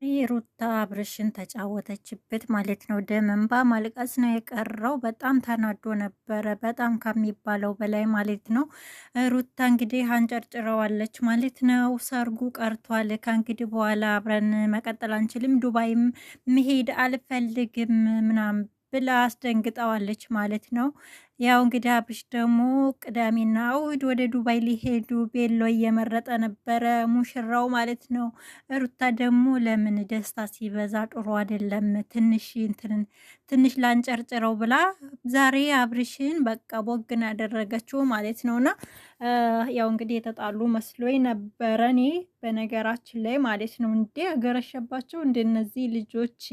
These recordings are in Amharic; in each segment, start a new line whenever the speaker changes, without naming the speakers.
ሩታ አብርሽን ተጫወተችበት ማለት ነው። ደም እንባ ማልቀስ ነው የቀረው። በጣም ተናዶ ነበረ፣ በጣም ከሚባለው በላይ ማለት ነው። ሩታ እንግዲህ አንጨርጭረዋለች ማለት ነው። ሰርጉ ቀርቷል፣ ከእንግዲህ በኋላ አብረን መቀጠል አንችልም፣ ዱባይም መሄድ አልፈልግም ምናምን ብላ አስደንግጠዋለች ማለት ነው። ያው እንግዲህ አብርሽ ደግሞ ቅዳሜና እሁድ ወደ ዱባይ ሊሄዱ ቤሎ እየመረጠ ነበረ ሙሽራው ማለት ነው። ሩታ ደግሞ ለምን ደስታ ሲበዛ ጥሩ አይደለም፣ ትንሽ እንትንን ትንሽ ላንጨርጭረው ብላ ዛሬ አብርሽን በቃ ቦግን ያደረገችው ማለት ነውና ያው እንግዲህ የተጣሉ መስሎኝ ነበረ እኔ በነገራችን ላይ ማለት ነው። እንዴ ያገረሸባቸው እንደነዚህ ልጆች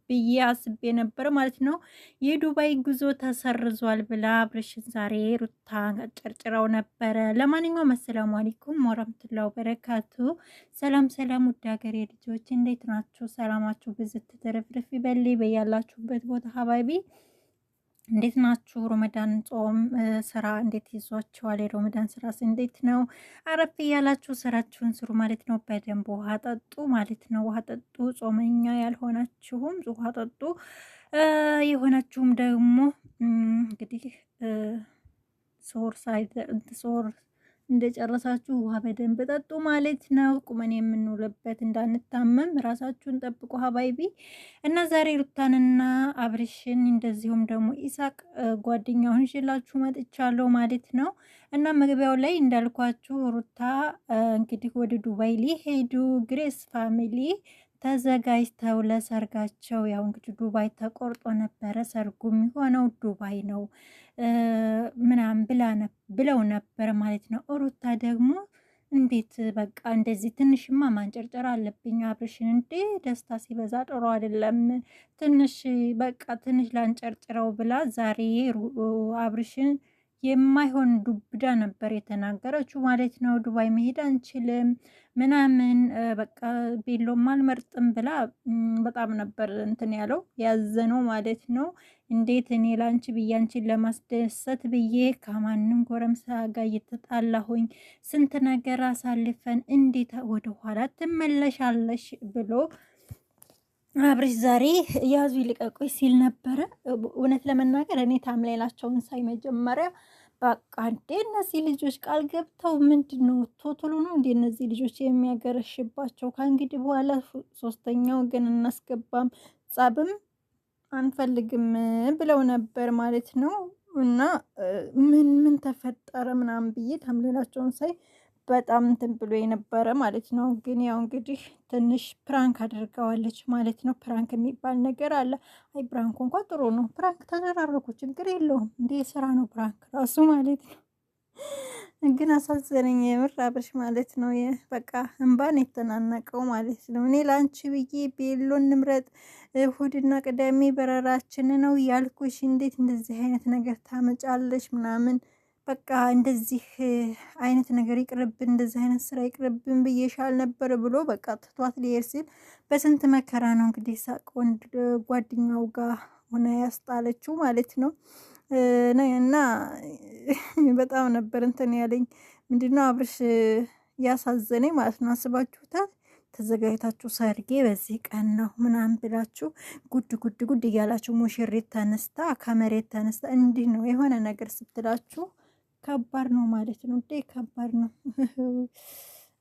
ብዬ አስቤ ነበር ማለት ነው። የዱባይ ጉዞ ተሰርዟል ብላ አብርሽን ዛሬ ሩታ ጨርጭረው ነበረ። ለማንኛውም አሰላሙ አለይኩም ወራህመቱላሂ ወበረካቱ። ሰላም ሰላም፣ ውድ ሀገሬ ልጆች እንዴት ናችሁ? ሰላማችሁ ብዝት ትርፍርፍ ይበል በያላችሁበት ቦታ ሀባይቢ እንዴት ናችሁ? ሮመዳን ጾም ስራ እንዴት ይዟችኋል? የሮመዳን ስራስ እንዴት ነው? አረፍ እያላችሁ ስራችሁን ስሩ ማለት ነው። በደንብ ውሃ ጠጡ ማለት ነው። ውሃ ጠጡ። ጾመኛ ያልሆናችሁም ውሃ ጠጡ፣ የሆናችሁም ደግሞ እንግዲህ ሶር እንደጨረሳችሁ ውሃ በደንብ ጠጡ ማለት ነው። ቁመን የምንውልበት እንዳንታመም ራሳችሁን ጠብቁ ሀባይቢ። እና ዛሬ ሩታንና አብርሽን እንደዚሁም ደግሞ ኢሳቅ ጓደኛውን ይዤላችሁ መጥቻለሁ ማለት ነው። እና መግቢያው ላይ እንዳልኳችሁ ሩታ እንግዲህ ወደ ዱባይ ሊሄዱ ግሬስ ፋሚሊ ተዘጋጅተው ለሰርጋቸው ያው እንግዲህ ዱባይ ተቆርጦ ነበረ። ሰርጉ የሚሆነው ዱባይ ነው ምናምን ብለው ነበር ማለት ነው። ሩታ ደግሞ እንዴት በቃ እንደዚህ ትንሽማ ማንጨርጨር አለብኝ አብርሽን፣ እንዴ ደስታ ሲበዛ ጥሩ አይደለም፣ ትንሽ በቃ ትንሽ ላንጨርጭረው ብላ ዛሬ አብርሽን የማይሆን ዱብዳ ነበር የተናገረችው ማለት ነው። ዱባይ መሄድ አንችልም ምናምን በቃ ቤሎም አልመርጥም ብላ በጣም ነበር እንትን ያለው ያዘነው ማለት ነው። እንዴት እኔ ላንቺ ብዬ አንቺን ለማስደሰት ብዬ ከማንም ጎረምሳ ጋር እየተጣላሁኝ ስንት ነገር አሳልፈን እንዴት ወደኋላ ትመለሻለሽ ብሎ አብርሽ ዛሬ ያዙ ይልቀቁኝ ሲል ነበረ። እውነት ለመናገር እኔ ታምሌላቸውን ሳይ መጀመሪያ በቃ እንዴ እነዚህ ልጆች ቃል ገብተው ምንድን ነው ቶቶሎ ነው እንዴ እነዚህ ልጆች የሚያገረሽባቸው? ከእንግዲህ በኋላ ሶስተኛው ግን እናስገባም ጸብም አንፈልግም ብለው ነበር ማለት ነው። እና ምን ምን ተፈጠረ ምናምን ብዬ ታምሌላቸውን ሳይ በጣም እንትን ብሎ የነበረ ማለት ነው። ግን ያው እንግዲህ ትንሽ prank አድርገዋለች ማለት ነው። Prank የሚባል ነገር አለ። አይ prank እንኳ ጥሩ ነው። Prank ተደራረጉ፣ ችግር የለውም። እንዴ ስራ ነው prank ራሱ ማለት ነው። ግን አሳዘነኝ የምር አብርሽ ማለት ነው። በቃ እንባን የተናነቀው ማለት ነው። እኔ ለአንቺ ብዬ ቤሎ እንምረጥ እሁድና ቅዳሜ በረራችን ነው ያልኩሽ፣ እንዴት እንደዚህ አይነት ነገር ታመጫለሽ ምናምን በቃ እንደዚህ አይነት ነገር ይቅርብን፣ እንደዚህ አይነት ስራ ይቅርብን ብዬሻል ነበር ብሎ በቃ ትቷት ሊሄድ ሲል በስንት መከራ ነው እንግዲህ ሳቅ ወንድ ጓደኛው ጋር ሆነ ያስጣለችው ማለት ነው። እና በጣም ነበር እንትን ያለኝ ምንድነው አብርሽ ያሳዘነኝ ማለት ነው። አስባችሁታል? ተዘጋጅታችሁ ሰርጌ በዚህ ቀን ነው ምናምን ብላችሁ ጉድ ጉድ ጉድ እያላችሁ ሙሽሪት ተነስታ ከመሬት ተነስታ እንዲህ ነው የሆነ ነገር ስትላችሁ ከባድ ነው ማለት ነው። እንዴ ከባድ ነው።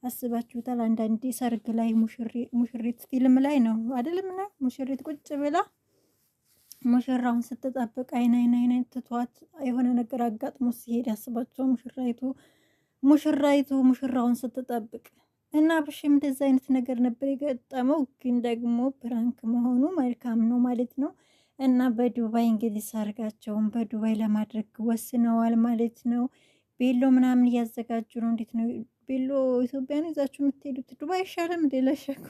አስባችሁታል? አንዳንዴ ሰርግ ላይ ሙሽሪት ፊልም ላይ ነው አይደለም? እና ሙሽሪት ቁጭ ብላ ሙሽራውን ስትጠብቅ አይን አይን አይን ትቷት የሆነ ነገር አጋጥሞ ሲሄድ አስባችሁ ሙሽራይቱ ሙሽራይቱ ሙሽራውን ስትጠብቅ እና አብርሽም እንደዛ አይነት ነገር ነበር የገጠመው። ግን ደግሞ prank መሆኑ መልካም ነው ማለት ነው። እና በዱባይ እንግዲህ ሰርጋቸውን በዱባይ ለማድረግ ወስነዋል ማለት ነው። ቤሎ ምናምን እያዘጋጁ ነው። እንዴት ነው ቤሎ ኢትዮጵያን ይዛችሁ የምትሄዱት? ዱባይ አይሻልም እንዴ? ለሸኩ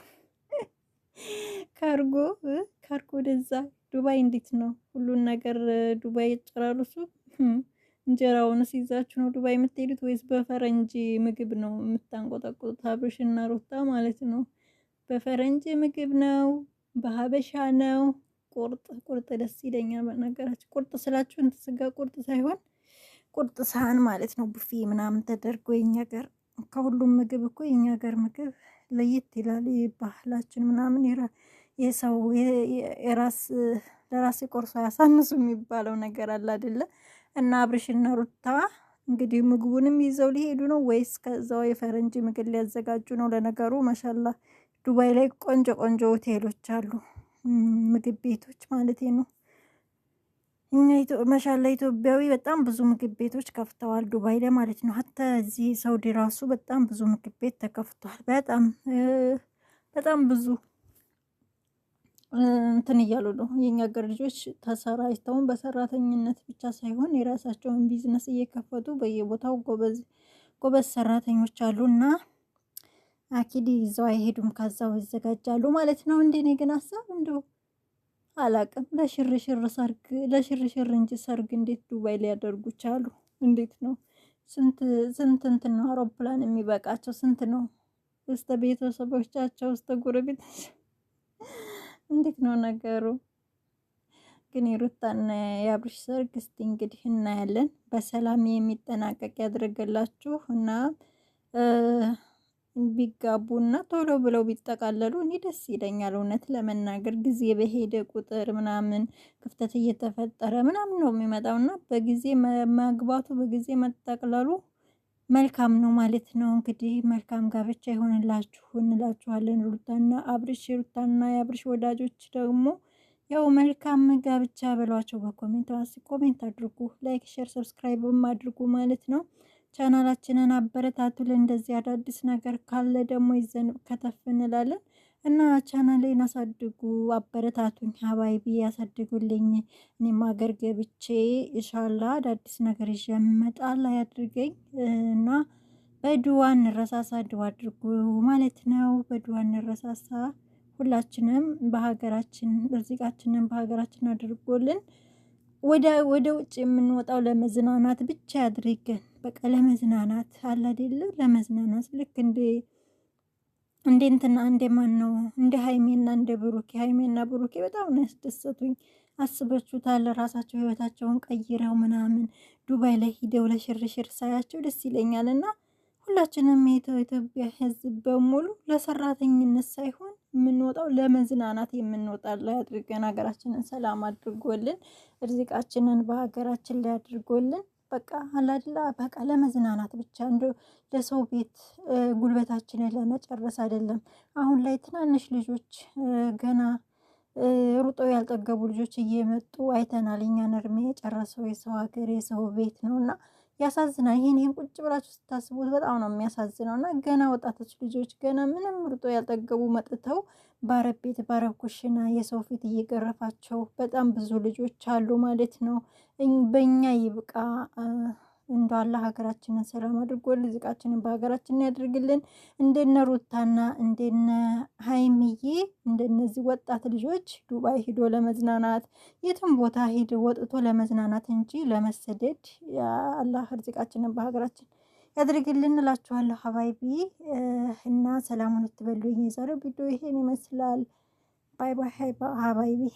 ካርጎ ካርጎ ወደዛ ዱባይ እንዴት ነው ሁሉን ነገር ዱባይ ጨራርሱ። እንጀራውንስ ይዛችሁ ነው ዱባይ የምትሄዱት ወይስ በፈረንጅ ምግብ ነው የምታንቆጠቁጡት? አብርሽና ሩታ ማለት ነው። በፈረንጅ ምግብ ነው በሀበሻ ነው? ቁርጥ ቁርጥ ደስ ይለኛል። በነገራችን ቁርጥ ስላችሁ እንትን ስጋ ቁርጥ ሳይሆን ቁርጥ ሳህን ማለት ነው። ቡፌ ምናምን ተደርጎ የኛ ገር ከሁሉም ምግብ እኮ የኛ ገር ምግብ ለየት ይላል። ባህላችን ምናምን የሰው የራስ ለራስ ቆርሶ ያሳንሱ የሚባለው ነገር አለ አይደለ? እና አብርሽና ሩታ እንግዲህ ምግቡንም ይዘው ሊሄዱ ነው ወይስ ከዛው የፈረንጅ ምግብ ሊያዘጋጁ ነው? ለነገሩ ማሻላ ዱባይ ላይ ቆንጆ ቆንጆ ሆቴሎች አሉ፣ ምግብ ቤቶች ማለት ነው። እኛ ማሻላ ኢትዮጵያዊ በጣም ብዙ ምግብ ቤቶች ከፍተዋል ዱባይ ላይ ማለት ነው። ሀታ እዚህ ሳውዲ ራሱ በጣም ብዙ ምግብ ቤት ተከፍቷል። በጣም በጣም ብዙ እንትን እያሉ ነው የኛ ሀገር ልጆች ተሰራጭተውን በሰራተኝነት ብቻ ሳይሆን የራሳቸውን ቢዝነስ እየከፈቱ በየቦታው ጎበዝ ጎበዝ ሰራተኞች አሉ እና አኪድ ይዘው አይሄዱም፣ ከዛው ይዘጋጃሉ ማለት ነው። እንደኔ ግን ሀሳብ እንደው አላቅም። ለሽርሽር ሰርግ ለሽርሽር እንጂ ሰርግ እንዴት ዱባይ ሊያደርጉ ቻሉ? እንዴት ነው? ስንት ስንት እንትን ነው አውሮፕላን የሚበቃቸው? ስንት ነው? እስተ ቤተሰቦቻቸው እስተ ጎረቤት እንዴት ነው ነገሩ? ግን የሩታና የአብርሽ ሰርግ እስቲ እንግዲህ እናያለን። በሰላም የሚጠናቀቅ ያድርግላችሁ እና ቢጋቡና ቶሎ ብለው ቢጠቃለሉ እኔ ደስ ይለኛል። እውነት ለመናገር ጊዜ በሄደ ቁጥር ምናምን ክፍተት እየተፈጠረ ምናምን ነው የሚመጣው እና በጊዜ ማግባቱ በጊዜ መጠቅለሉ መልካም ነው ማለት ነው። እንግዲህ መልካም ጋብቻ ይሆንላችሁ እንላችኋለን። ሩታና አብርሽ፣ ሩታና የአብርሽ ወዳጆች ደግሞ ያው መልካም ጋብቻ በሏቸው። በ comment comment አድርጉ፣ like፣ share፣ subscribe ም አድርጉ ማለት ነው። ቻናላችንን አበረታቱልን። እንደዚህ አዳዲስ ነገር ካለ ደግሞ ይዘን ከተፍ እንላለን እና ቻናሌን አሳድጉ፣ አበረታቱኝ፣ حبايبي ያሳድጉልኝ። እኔም አገር ገብቼ ኢንሻላ አዳዲስ ነገር ይዤ እመጣለሁ ያድርገኝ እና በድዋ እንረሳሳ፣ ድዋ አድርጉ ማለት ነው። በድዋ እንረሳሳ። ሁላችንም በሀገራችን ርዚቃችንን በሀገራችን አድርጎልን ወደ ውጭ የምንወጣው ለመዝናናት ብቻ ያድርገን። በቃ ለመዝናናት አለ አይደለ? ለመዝናናት ልክ እንደ እንትና እንደ ማን ነው እንደ ሀይሜና እንደ ብሩኬ። ሀይሜና ብሩኬ በጣም ነው ያስደሰቱኝ። አስበችሁታል? ራሳቸው ህይወታቸውን ቀይረው ምናምን ዱባይ ላይ ሂደው ለሽርሽር ሳያቸው ደስ ይለኛል። እና ሁላችንም የኢትዮጵያ ሕዝብ በሙሉ ለሰራተኝነት ሳይሆን የምንወጣው ለመዝናናት የምንወጣ ላይ አድርገን ሀገራችንን ሰላም አድርጎልን እርዚቃችንን በሀገራችን ላይ አድርጎልን በቃ አላድላ በቃ ለመዝናናት ብቻ እንደ ለሰው ቤት ጉልበታችንን ለመጨረስ አይደለም። አሁን ላይ ትናንሽ ልጆች ገና ሩጠው ያልጠገቡ ልጆች እየመጡ አይተናል። እኛን እድሜ የጨረሰው የሰው ሀገር የሰው ቤት ነው እና ያሳዝናል። ይህን ቁጭ ብላችሁ ስታስቡት በጣም ነው የሚያሳዝነው። እና ገና ወጣቶች ልጆች ገና ምንም ሩጦ ያልጠገቡ መጥተው በአረብ ቤት በአረብ ኩሽና የሰው ፊት እየገረፋቸው በጣም ብዙ ልጆች አሉ ማለት ነው። በእኛ ይብቃ። እንዳለ ሀገራችንን ሰላም አድርጎልን ርዝቃችንን በሀገራችን ያድርግልን። እንደነ ሩታና እንደነ ሀይሚዬ እንደነዚህ ወጣት ልጆች ዱባይ ሂዶ ለመዝናናት የትም ቦታ ሂዶ ወጥቶ ለመዝናናት እንጂ ለመሰደድ አላህ ርዝቃችንን በሀገራችን ያድርግልን እላችኋለሁ። حبايبي እና ሰላሙን ትበሉኝ። የዛሬው ቪዲዮ ይሄን ይመስላል። Bye bye حبايبي።